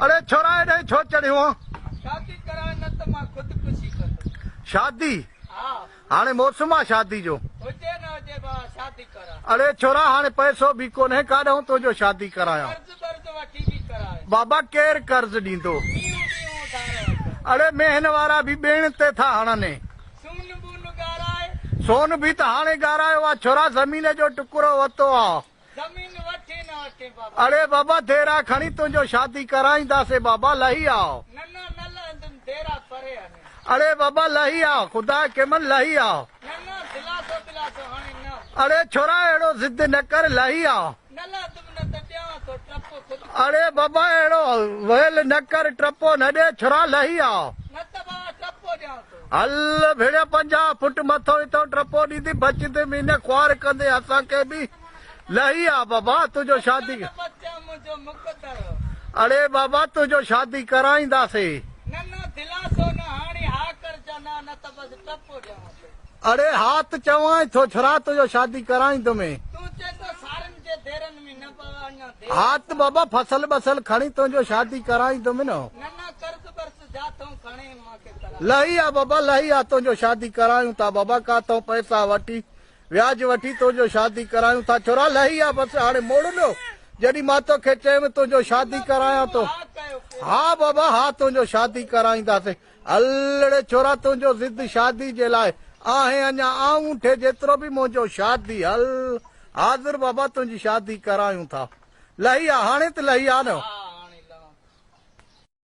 اڙي ڇورا هيڏانهن ڇو چڙهيو آن؟ شادي ڪراء نه ته مان خودڪشي ڪندس. شادي؟ ها. هاڻي موسم آ شادي جو. هجي نه هجي بابا شادي ڪراء. اڙي ڇورا هاڻي پئسو به ڪونهي ڪاڏانهن تنهنجو شادي ڪرايان. قرض برض وٺي به ڪراء. بابا ڪير قرض ڏيندو. مينهون بيهون اڌارو اٿس. اڙي مينهن وارا به ٻيڻ تي ٿا هڻن. سون بون ڳاراء. سون به ته هاڻي ڳارايو آ ڇورا زمين جو ٽڪرو وتو آ. زمين وٺين نه وٺين بابا. اڙي بابا ديرا کڻي تنهنجو شادي ڪرائينداسين بابا لهي آء. نه نه نه لهندم ديرا پري آهن. اڙي بابا لهي آء خدا کي من لهي آء. نه نه دلاسو بلاسو هاڻي نه. اڙي ڇورا اهڙو ضد نه ڪر لهي آء. نه لهندم نه ته ڏيان ٿو ٽپو خود. اڙي بابا اهڙو ويل نه ڪر ٽپو نه ڏي ڇورا لهي آء. نه ته بابا ٽپو ڏيان ٿو. هل ڀيڻيا 50 فٽ مٿو اتئون ٽپو ڏيندي بچندي مينهن خوار ڪندي اسان کي به. لهي آ بابا تنهنجو شادي. نه بچان منهنجو مقدر هو. اڙي بابا تنهنجو شادي ڪرائينداسي. نه نه دلاسو نه هاڻي ها ڪر جا نه نه ته بس ٽپو ڏيانو ٿو. اڙي ها ته چوانء ٿو ڇرا تنهنجو شادي ڪرائيندمين. تون چئين ٿو سارين جي ديرن ۾ نه بابا اڃا دير ها ته بابا فصل بصل کڻي تنهنجو شادي ڪرائيندم نه. نه نه قرض برض جاٿئون کڻي مان کي ڪرائي. لهي آ بابا لهي آ تنهنجو شادي ڪرايون ٿا بابا ڪاٿئون پئسا وٺي وياج وٺي تنهنجو شادي ڪرايون ٿا ڇورا لهي آ بس هاڻي موڙ ڏيو جڏهن مان توکي چيم تنهنجو شادي ڪرايان ٿو ها بابا ها تنهنجو شادي ڪرائينداسين الڙي ڇورا تنهنجو ضد شادي جي لاء آهي اڃا آڱوٺي جيترو به منهنجو شادي هل حاضر بابا تنهنجي شادي ڪرايون ٿا لهي آ هاڻي ته لهي آ نه.